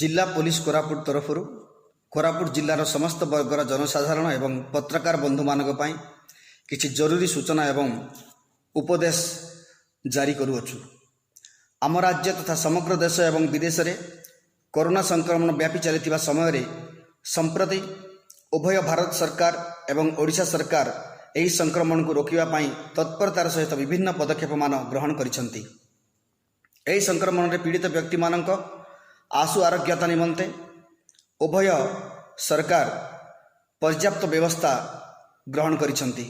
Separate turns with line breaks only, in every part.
ଜିଲ୍ଲା ପୋଲିସ କୋରାପୁଟ ତରଫରୁ କୋରାପୁଟ ଜିଲ୍ଲାର ସମସ୍ତ ବର୍ଗର ଜନସାଧାରଣ ଏବଂ ପତ୍ରକାର ବନ୍ଧୁମାନଙ୍କ ପାଇଁ କିଛି ଜରୁରୀ ସୂଚନା ଏବଂ ଉପଦେଶ ଜାରି କରୁଅଛୁ। ଆମ ରାଜ୍ୟ ତଥା ସମଗ୍ର ଦେଶ ଏବଂ ବିଦେଶରେ କରୋନା ସଂକ୍ରମଣ ବ୍ୟାପି ଚାଲିଥିବା ସମୟରେ ସମ୍ପ୍ରତି ଉଭୟ ଭାରତ ସରକାର ଏବଂ ଓଡ଼ିଶା ସରକାର ଏହି ସଂକ୍ରମଣକୁ ରୋକିବା ପାଇଁ ତତ୍ପରତାର ସହିତ ବିଭିନ୍ନ ପଦକ୍ଷେପମାନ ଗ୍ରହଣ କରିଛନ୍ତି। ଏହି ସଂକ୍ରମଣରେ ପୀଡ଼ିତ ବ୍ୟକ୍ତିମାନଙ୍କ ଆଶୁ ଆରୋଗ୍ୟତା ନିମନ୍ତେ ଉଭୟ ସରକାର ପର୍ଯ୍ୟାପ୍ତ ବ୍ୟବସ୍ଥା ଗ୍ରହଣ କରିଛନ୍ତି।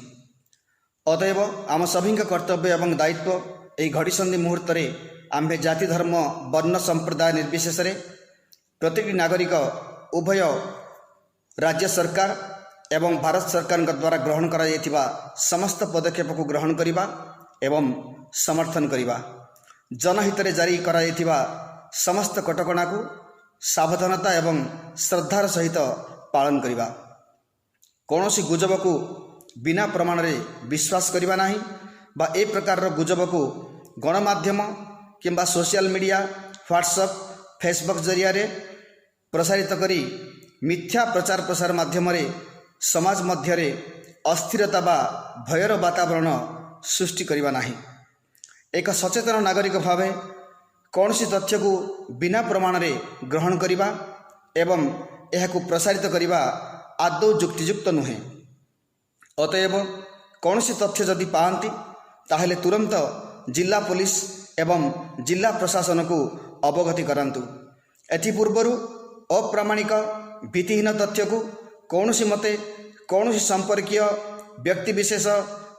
ଅତଏବ ଆମ ସଭିଙ୍କ କର୍ତ୍ତବ୍ୟ ଏବଂ ଦାୟିତ୍ୱ, ଏହି ଘଡ଼ିସନ୍ଧି ମୁହୂର୍ତ୍ତରେ ଆମ୍ଭେ ଜାତି, ଧର୍ମ, ବର୍ଣ୍ଣ, ସମ୍ପ୍ରଦାୟ ନିର୍ବିଶେଷରେ ପ୍ରତିଟି ନାଗରିକ ଉଭୟ ରାଜ୍ୟ ସରକାର ଏବଂ ଭାରତ ସରକାରଙ୍କ ଦ୍ୱାରା ଗ୍ରହଣ କରାଯାଇଥିବା ସମସ୍ତ ପଦକ୍ଷେପକୁ ଗ୍ରହଣ କରିବା ଏବଂ ସମର୍ଥନ କରିବା। ଜନହିତରେ ଜାରି କରାଯାଇଥିବା ସମସ୍ତ କଟକଣାକୁ ସାବଧାନତା ଏବଂ ଶ୍ରଦ୍ଧାର ସହିତ ପାଳନ କରିବା। କୌଣସି ଗୁଜବକୁ ବିନା ପ୍ରମାଣରେ ବିଶ୍ୱାସ କରିବା ନାହିଁ ବା ଏ ପ୍ରକାରର ଗୁଜବକୁ ଗଣମାଧ୍ୟମ କିମ୍ବା ସୋସିଆଲ ମିଡ଼ିଆ, ହ୍ୱାଟ୍ସଅପ୍, ଫେସବୁକ୍ ଜରିଆରେ ପ୍ରସାରିତ କରି ମିଥ୍ୟା ପ୍ରଚାର ପ୍ରସାର ମାଧ୍ୟମରେ ସମାଜ ମଧ୍ୟରେ ଅସ୍ଥିରତା ବା ଭୟର ବାତାବରଣ ସୃଷ୍ଟି କରିବା ନାହିଁ। ଏକ ସଚେତନ ନାଗରିକ ଭାବେ କୌଣସି ତଥ୍ୟକୁ ବିନା ପ୍ରମାଣରେ ଗ୍ରହଣ କରିବା ଏବଂ ଏହାକୁ ପ୍ରସାରିତ କରିବା ଆଦୌ ଯୁକ୍ତିଯୁକ୍ତ ନୁହେଁ। ଅତଏବ କୌଣସି ତଥ୍ୟ ଯଦି ପାଆନ୍ତି, ତାହେଲେ ତୁରନ୍ତ ଜିଲ୍ଲା ପୋଲିସ ଏବଂ ଜିଲ୍ଲା ପ୍ରଶାସନକୁ ଅବଗତି କରାନ୍ତୁ। ଏଥିପୂର୍ବରୁ ଅପ୍ରାମାଣିକ, ଭିତ୍ତିହୀନ ତଥ୍ୟକୁ କୌଣସି ମତେ କୌଣସି ସମ୍ପର୍କୀୟ ବ୍ୟକ୍ତିବିଶେଷ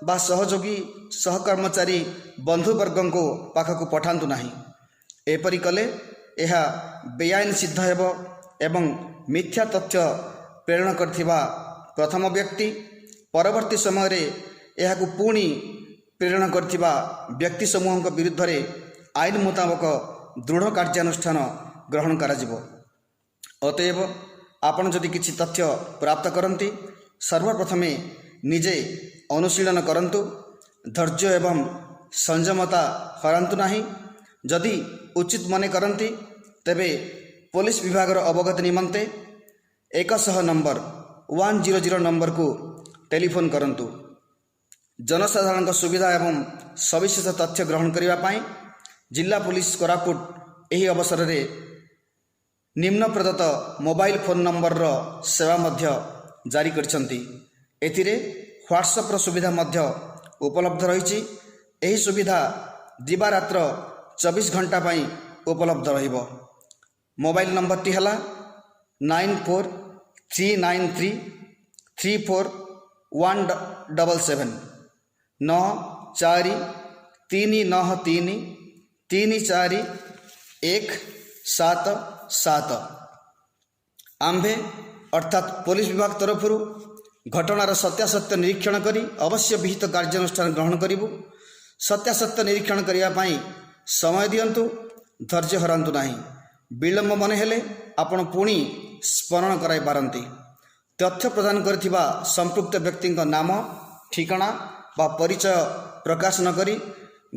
ବା ସହଯୋଗୀ, ସହକର୍ମଚାରୀ, ବନ୍ଧୁବର୍ଗଙ୍କୁ ପାଖକୁ ପଠାନ୍ତୁ ନାହିଁ। ଏପରି କଲେ ଏହା ବେଆଇନ ସିଦ୍ଧ ହେବ ଏବଂ ମିଥ୍ୟା ତଥ୍ୟ ପ୍ରେରଣ କରିଥିବା ପ୍ରଥମ ବ୍ୟକ୍ତି ପରବର୍ତ୍ତୀ ସମୟରେ ଏହାକୁ ପୁଣି ପ୍ରେରଣ କରିଥିବା ବ୍ୟକ୍ତି ସମୂହଙ୍କ ବିରୁଦ୍ଧରେ ଆଇନ ମୁତାବକ ଦୃଢ଼ କାର୍ଯ୍ୟାନୁଷ୍ଠାନ ଗ୍ରହଣ କରାଯିବ। ଅତଏବ ଆପଣ ଯଦି କିଛି ତଥ୍ୟ ପ୍ରାପ୍ତ କରନ୍ତି, ସର୍ବପ୍ରଥମେ ନିଜେ ଅନୁଶୀଳନ କରନ୍ତୁ। ଧୈର୍ଯ୍ୟ ଏବଂ ସଂଯମତା ହରାନ୍ତୁ ନାହିଁ। ଯଦି ଉଚିତ ମନେ କରନ୍ତି, ତେବେ ପୋଲିସ ବିଭାଗର ଅବଗତି ନିମନ୍ତେ 100 ନମ୍ବର, 100 ନମ୍ବରକୁ ଟେଲିଫୋନ୍ କରନ୍ତୁ। ଜନସାଧାରଣଙ୍କ ସୁବିଧା ଏବଂ ସବିଶେଷ ତଥ୍ୟ ଗ୍ରହଣ କରିବା ପାଇଁ ଜିଲ୍ଲା ପୋଲିସ କୋରାପୁଟ ଏହି ଅବସରରେ ନିମ୍ନ ପ୍ରଦତ୍ତ ମୋବାଇଲ ଫୋନ୍ ନମ୍ବରର ସେବା ମଧ୍ୟ ଜାରି କରିଛନ୍ତି। ଏଥିରେ ହ୍ୱାଟ୍ସଆପ୍ର ସୁବିଧା ମଧ୍ୟ ଉପଲବ୍ଧ ରହିଛି। ଏହି ସୁବିଧା ଦିବାରାତ୍ର 24 ଘଣ୍ଟା ପାଇଁ ଉପଲବ୍ଧ ରହିବ। ମୋବାଇଲ ନମ୍ବରଟି ହେଲା 9439334177, 9439334177। ଆମ୍ଭେ ଅର୍ଥାତ୍ ପୋଲିସ ବିଭାଗ ତରଫରୁ ଘଟଣାର ସତ୍ୟାସତ୍ୟ ନିରୀକ୍ଷଣ କରି ଅବଶ୍ୟ ବିହିତ କାର୍ଯ୍ୟାନୁଷ୍ଠାନ ଗ୍ରହଣ କରିବୁ। ସତ୍ୟାସତ୍ୟ ନିରୀକ୍ଷଣ କରିବା ପାଇଁ ସମୟ ଦିଅନ୍ତୁ, ଧୈର୍ଯ୍ୟ ହରାନ୍ତୁ ନାହିଁ। ବିଳମ୍ବ ମନେ ହେଲେ ଆପଣ ପୁଣି ସ୍ମରଣ କରାଇ ପାରନ୍ତି। ତଥ୍ୟ ପ୍ରଦାନ କରିଥିବା ସମ୍ପୃକ୍ତ ବ୍ୟକ୍ତିଙ୍କ ନାମ, ଠିକଣା ବା ପରିଚୟ ପ୍ରକାଶ ନ କରି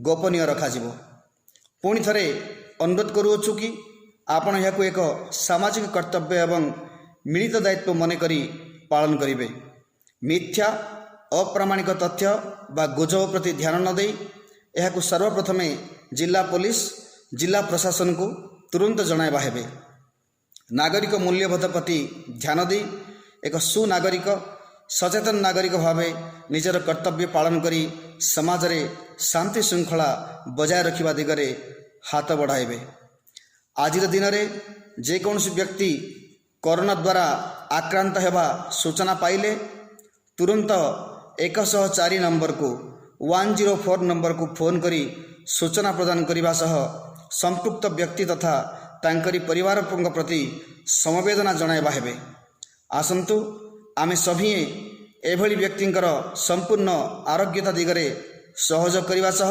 ଗୋପନୀୟ ରଖାଯିବ। ପୁଣି ଥରେ ଅନୁରୋଧ କରୁଅଛୁ କି ଆପଣ ଏହାକୁ ଏକ ସାମାଜିକ କର୍ତ୍ତବ୍ୟ ଏବଂ ମିଳିତ ଦାୟିତ୍ୱ ମନେକରି ପାଳନ କରିବେ। ମିଥ୍ୟା, ଅପ୍ରାମାଣିକ ତଥ୍ୟ ବା ଗୁଜବ ପ୍ରତି ଧ୍ୟାନ ନ ଦେଇ ଏହାକୁ ସର୍ବପ୍ରଥମେ ଜିଲ୍ଲା ପୋଲିସ, ଜିଲ୍ଲା ପ୍ରଶାସନକୁ ତୁରନ୍ତ ଜଣାଇବା ହେବେ। ନାଗରିକ ମୂଲ୍ୟବୋଧ ପ୍ରତି ଧ୍ୟାନ ଦେଇ ଏକ ସୁନାଗରିକ, ସଚେତନ ନାଗରିକ ଭାବେ ନିଜର କର୍ତ୍ତବ୍ୟ ପାଳନ କରି ସମାଜରେ ଶାନ୍ତି ଶୃଙ୍ଖଳା ବଜାୟ ରଖିବା ଦିଗରେ ହାତ ବଢ଼ାଇବେ। ଆଜିର ଦିନରେ ଯେକୌଣସି ବ୍ୟକ୍ତି କରୋନା ଦ୍ୱାରା ଆକ୍ରାନ୍ତ ହେବା ସୂଚନା ପାଇଲେ ତୁରନ୍ତ 104 ନମ୍ବରକୁ, 104 ନମ୍ବରକୁ ଫୋନ୍ କରି ସୂଚନା ପ୍ରଦାନ କରିବା ସହ ସମ୍ପୃକ୍ତ ବ୍ୟକ୍ତି ତଥା ତାଙ୍କରି ପରିବାରଙ୍କ ପ୍ରତି ସମବେଦନା ଜଣାଇବା ହେବେ। ଆସନ୍ତୁ, ଆମେ ସଭିଏଁ ଏଭଳି ବ୍ୟକ୍ତିଙ୍କର ସମ୍ପୂର୍ଣ୍ଣ ଆରୋଗ୍ୟତା ଦିଗରେ ସହଯୋଗ କରିବା ସହ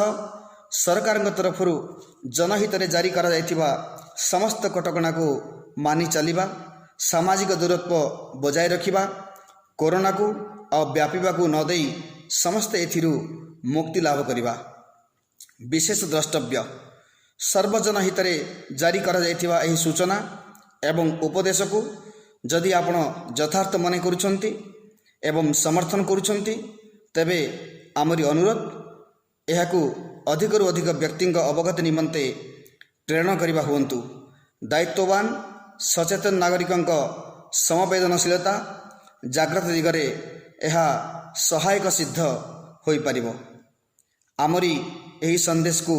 ସରକାରଙ୍କ ତରଫରୁ ଜନହିତରେ ଜାରି କରାଯାଇଥିବା ସମସ୍ତ କଟକଣାକୁ ମାନି ଚାଲିବା, ସାମାଜିକ ଦୂରତ୍ୱ ବଜାୟ ରଖିବା, କରୋନାକୁ ଆଉ ବ୍ୟାପିବାକୁ ନ ଦେଇ ସମସ୍ତେ ଏଥିରୁ ମୁକ୍ତି ଲାଭ କରିବା। ବିଶେଷ ଦ୍ରଷ୍ଟବ୍ୟ, ସର୍ବଜନ ହିତରେ ଜାରି କରାଯାଇଥିବା ଏହି ସୂଚନା ଏବଂ ଉପଦେଶକୁ ଯଦି ଆପଣ ଯଥାର୍ଥ ମନେ କରୁଛନ୍ତି ଏବଂ ସମର୍ଥନ କରୁଛନ୍ତି, ତେବେ ଆମରି ଅନୁରୋଧ, ଏହାକୁ ଅଧିକରୁ ଅଧିକ ବ୍ୟକ୍ତିଙ୍କ ଅବଗତି ନିମନ୍ତେ ପ୍ରେରଣ କରିବା ହୁଅନ୍ତୁ। ଦାୟିତ୍ୱବାନ ସଚେତନ ନାଗରିକଙ୍କ ସମବେଦନଶୀଳତା ଜାଗ୍ରତ ଦିଗରେ ଏହା ସହାୟକ ସିଦ୍ଧ ହୋଇପାରିବ। ଆମରି ଏହି ସନ୍ଦେଶକୁ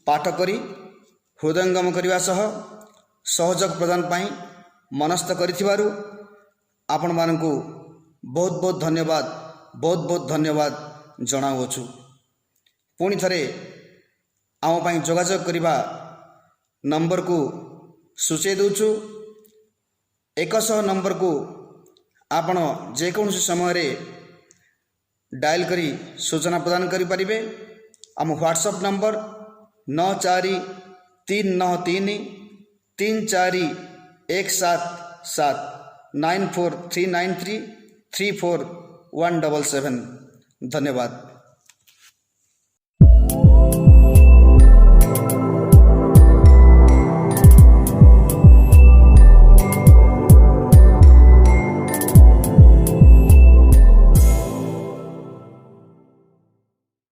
ପାଠ କରି ହୃଦୟଙ୍ଗମ କରିବା ସହ ସହଯୋଗ ପ୍ରଦାନ ପାଇଁ ମନସ୍ଥ କରିଥିବାରୁ ଆପଣମାନଙ୍କୁ ବହୁତ ବହୁତ ଧନ୍ୟବାଦ, ବହୁତ ବହୁତ ଧନ୍ୟବାଦ ଜଣାଉଅଛୁ। ପୁଣି ଥରେ ଆମ ପାଇଁ ଯୋଗାଯୋଗ କରିବା ନମ୍ବରକୁ ସୂଚାଇ ଦେଉଛୁ। 100 ନମ୍ବରକୁ ଆପଣ ଯେକୌଣସି ସମୟରେ ଡାଏଲ୍ କରି ସୂଚନା ପ୍ରଦାନ କରିପାରିବେ। ଆମ ହ୍ୱାଟ୍ସଆପ୍ ନମ୍ବର 9439334177, 9439334177। ଧନ୍ୟବାଦ।